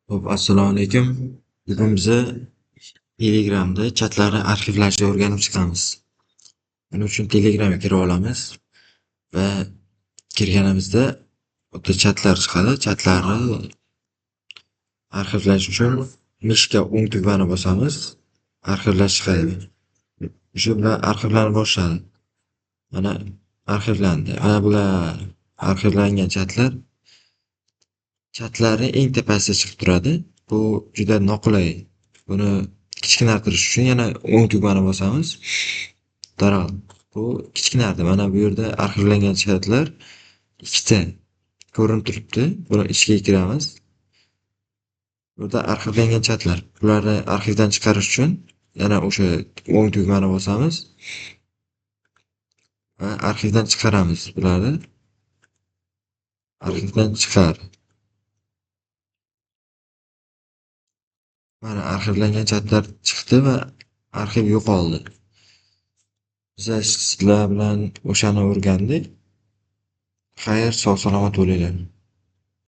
Xo'p, assalomu alaykum. Bugun biza Telegramda chatlarni arxivlashni o'rganib chiqamiz. Buning uchun Telegramga kirib olamiz va kirganimizda bu yerda chatlar chiqadi. Chatlarni arxivlash uchun mishka o'ng tugmani bosamiz, arxivlash chiqadi. O'sha bilan arxivlana boshladi. Mana arxivlandi. Mana bular arxivlangan chatlar. Chatlarni eng tepasida chiqib turadi. Bu juda noqulay. Buni kichkinartirish uchun yana o'ng tugmani bosamiz. Darhol bu kichkinardi. Mana bu yerda arxivlangan chatlar ikkita ko'rinib turibdi. Buni ichiga kiramiz. Burada arxivlangan chatlar. Bularni arxivdan chiqarish uchun yana o'sha o'ng tugmani bosamiz va arxivdan chiqaramiz bularni. Arxivdan chiqar. Mana arxivlangan chatlar chiqdi va arxiv yo'qoldi. Biz sizlar bilan o'shani o'rgandik. Xayr, sog' salomat bo'linglar.